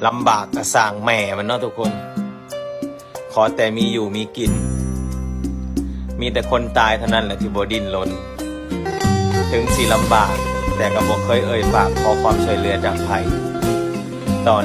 ລຳບາກກະຊ່າງແມ່ມັນເນາະທຸກຄົນ ຂໍແຕ່ມີຢູ່ມີກິນ. ມີແຕ່ຄົນຕາຍເທົ່ານັ້ນແຫຼະທີ່ບໍ່ດີ້ນລົນ. ເຖິງຊິລຳບາກ ແຕ່ກໍບໍ່ເຄີຍເອີ່ຍປາກຂໍຄວາມຊ່ວຍເຫຼືອຈາກໃຜ. ຕອນ